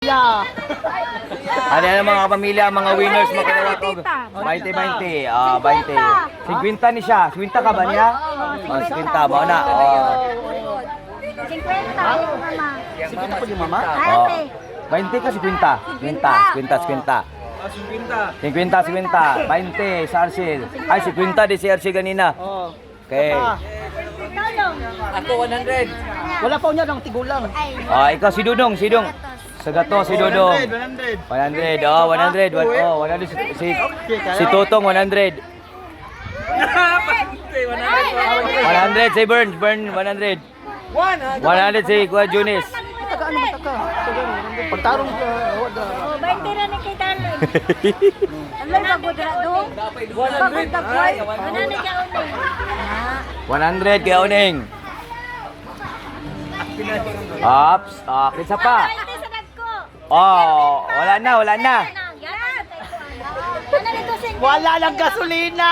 Yeah. Ano yan mga kapamilya, mga winners, makadawat og 20, 20, ah, 20. 50 ni siya. 50 ka ba niya? Oh, 50 ba na? Oh. 50 yung mama. Sige pa yung mama. Oh. 20 ka 50. 50, 50, 50. 50, 50, 20 sa Arcel. Ay, 50 di si Arcel ganina. Oh. Okay. Ako 100. Wala pa niya ng tigulang. Ah, ikaw si Dudong, si Dudong. Sa gato si Dudong. 100. 100, oh, 100, oh, 100 si Tutong 100. 100 si Burn, Burn 100. 100 si Kuya Junis. Taga ano man taka. Pagtarong ka, wala. Oh, 20 na ni kay Darlene. Ano ba gudra do? 100. Ay, Ano ni kay Uning? 100 kay Uning. Ops, ah, kinsa pa? 20 sa dagko. Oh, wala na, wala na. Ano nito sa Wala lang gasolina.